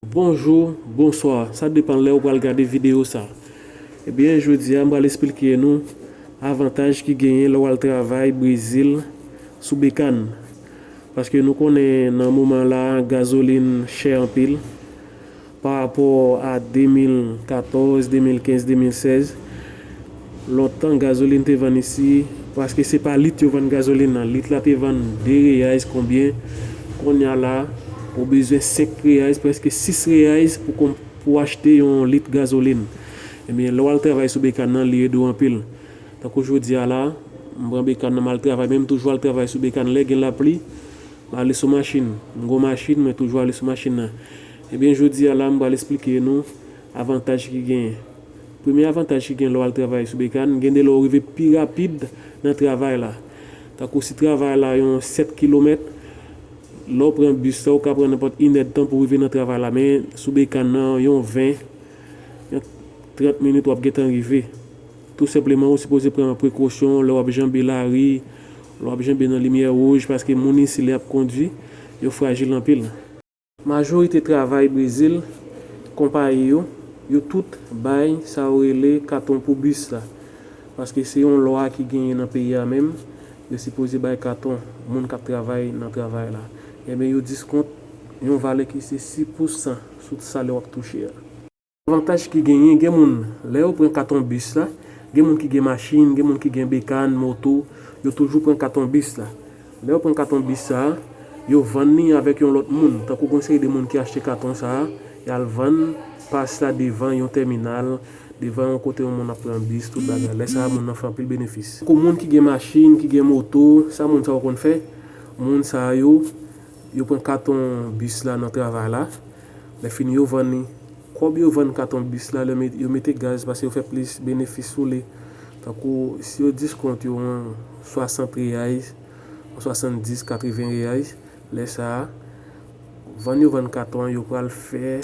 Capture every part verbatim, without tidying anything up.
Bonjou, bonswa, sa depann lè ou pral gade videyo sa. Ebyen, jodi a m pral esplike nou avantaj ki genyen lè w al travay Brezil sou bekàn. Paske nou konnen nan moman la, gazolin chè anpil. Pa rapò a de mil katòz, de mil kenz, de mil sèz, lontan gazolin te vann isi, paske se pa lit yo vann gazolin nan. Lit la te vann de reyais konbyen. Kounye a la, ou bezwen senk reyais, prèske sis reyais pou, pou achte yon lit gazolin. Ebyen, lè w al travay sou bekàn nan, li ede w anpil. Tankou jodi a la, m pran bekàn nan, m al travay, men m toujou al travay sou bekàn. Lè gen lapli, m ale sou machin. M gon machin, mwen toujou ale sou machin nan. Ebyen, jodi a la, m pral esplike nou avantaj ki genyen. Premye avantaj ki gen lè w al travay sou bekàn, gen de lè w rive pi rapid nan travay la. Tankou si travay la yon sèt kilomèt, lè w pran bis la, ou ka pran nenpòt inèdtan pou w rive nan travay la. Men sou bekàn nan, yon ven, yon trant minit, w ap gentan rive. Tou senpleman, ou sipoze pran prekosyon lè w ap janbe lari, lè w ap janbe nan limyè wouj, paske moun isi, lè y ap kondwi, yo frajil anpil. Majorite travay Brezil, konpayi yo, yo tout bay sa yo rele katon pou bis la. Paske se yon lwa ki genyen nan peyi a menm, yo sipoze bay katon moun k ap travay nan travay la. Ebyen, yo diskont yon valè ki se sis pousan sou salè w ap touche a. Avantaj ki genyen, gen moun, lè yo pran katon bis la, gen moun ki gen machin, gen moun ki gen bekàn, moto, yo toujou pran katon bis la. Lè yo pran katon bis sa a, yo vann li avèk yon lòt moun. Tankou gon seri de moun ki achte katon sa a, y al vann pas la devan yon tèminal, devan yon kote yon moun ap pran bis, tout bagay. Lè sa a, moun nan fè anpil benefis. Tankou moun ki gen machin, ki gen moto, sa moun sa yo konn fè? Moun sa yo, yo pran katon bis la nan travay la. Lè fini, yo vann li. Kòb yo vann katon bis la, lè met- yo mete gaz, paske yo fè plis benefis sou li. Tankou, si yo diskont yo yon swasant reyais, yon swasanndis, katriven reyais, lè sa a, vann yo vann katon an, yo pral fè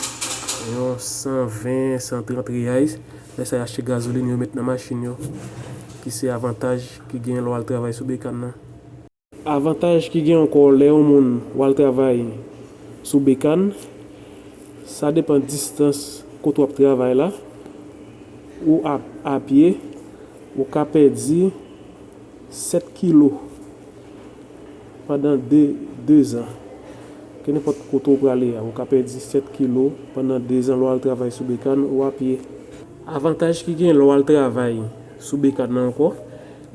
yon san ven, san trant reyais. Lè sa a, y achte gazolin, yo met nan machin yo, ki se avantaj ki gen lè w al travay sou bekàn nan. Avantaj ki gen ankò lè yon moun w al travay sou bekàn, sa depann distans kote w ap travay la. Ou a, a pye, ou ka pèdi sèt kilo pandan de, de zan. Kenenpòt kote w prale a, ou ka pèdi sèt kilo pandan de zan lè w al travay sou bekàn ou a pye. Avantaj ki gen lè w al travay sou bekàn nan ankò,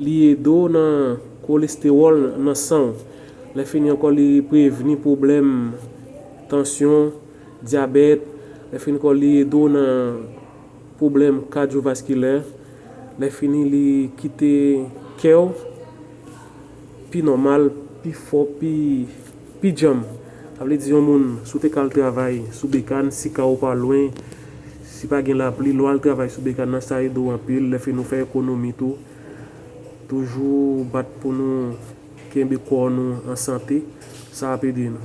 li ede w nan kolestewòl nan san w. Lè fini ankò, li prevni pwoblèm tansyon, dyabèt. Lè fini ankò, li ede w nan pwoblèm kadyovaskilè. Lè fini, li kite kè w pi nòmal, pi fò, pi, pi djanm. Sa vle di yon moun, si w te ka al travay sou bekàn, si kay ou pa lwen, si pa gen lapli, lè w al travay sou bekàn nan, sa ede w anpil. Lè fini, ou fè ekonomi tou. Toujou bat pou nou kenbe kò nou an sante, sa ap ede nou.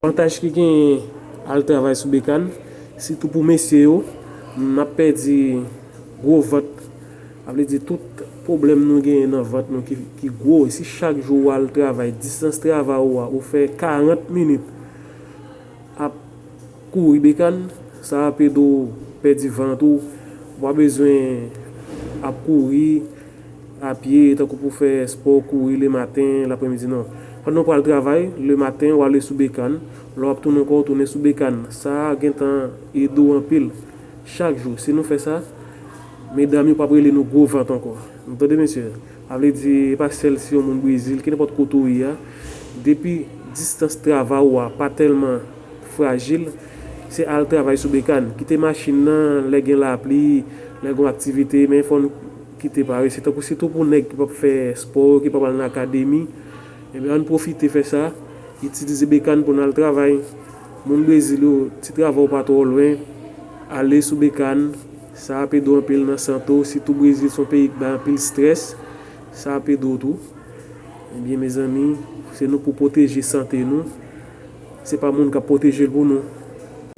Avantaj ki genyen al travay sou bekàn, sitou pou mesye yo, n ap pèdi gwo vant. Sa vle di tout pwoblèm nou genyen nan vant nou ki, ki gwo. Si chak jou w al travay, distans travay ou a, ou fè karant minit ap kouri bekàn, sa ap ede w pèdi vant ou. Ou pa bezwen ap kouri a pye, tankou pou fè spò, kouri lematen, lapremidi, non. Pandan w pral travay, lematen, w ale sou bekàn. Lè w ap tounen ankò, w tounen sou bekàn. Sa a gentan ede w anpil. Chak jou, si nou fè sa, medam yo p ap rele nou gwo vant ankò. Nou tande, mesye? Sa vle di, e pa sèl si yon moun Brezil, kenenpòt kote w ye a, depi distans travay ou a pa tèlman frajil, se al travay sou bekàn. Kite machin nan lè gen lapli, lè gen aktivite, men fò n kite parese. Tankou sitou pou nèg ki p ap fè spò, ki p ap al nan akademi, ebyen, ann pwofite fè sa, itilize bekàn pou n al travay. Moun Brezil yo, ti travay ou pa twò lwen, ale sou bekàn, sa ap ede w anpil nan sante w, sitou Brezil se yon peyi ki bay anpil estrès, sa ap ede w tou. Ebyen, mezanmi, se nou pou pwoteje sante nou. Se pa moun k ap pwoteje l pou nou.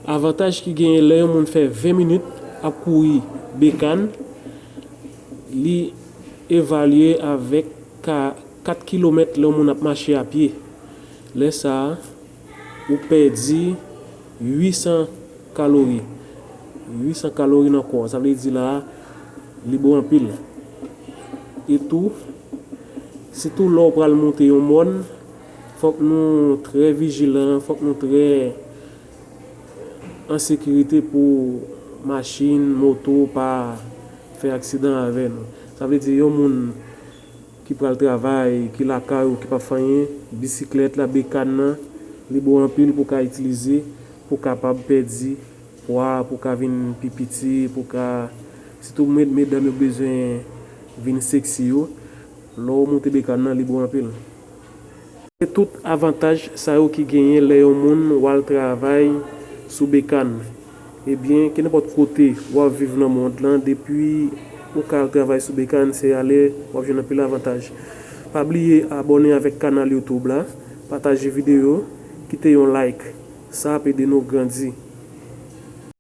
Avantaj ki genyen lè yon moun fè ven minit ap kouri bekàn, li evalye avèk ka, kat kilomèt lè yon moun ap mache a pye. Lè sa a, ou pèdi uit san Kalori. Uit san kalori nan kò. Sa vle di la, li bon anpil. E tou, sitou lè w pral monte yon mòn, fòk nou trè vijilan, fòk nou trè an sekirite pou machin, moto pa fè aksidan avè nou. Sa vle di yon moun ki pral travay, ki lakay ou ki p ap fè anyen, bisiklèt la, bekàn nan, li bon anpil pou w ka itilize, pou w kapab pèdi pwa, pou w ka vin pi piti, pou w ka, sitou med- medam yo bezwen vin seksi yo, lè w monte bekàn nan, li bon anpil. Se tout avantaj sa yo ki genyen lè yon moun w al travay sou bekàn. Ebyen, kenenpòt kote w ap viv nan mond lan, depi ou ka al travay sou bekàn, se ale w ap jwenn anpil avantaj. Pa bliye abòne avèk kanal YouTube la, pataje videyo, kite yon like. Sa ap ede nou grandi.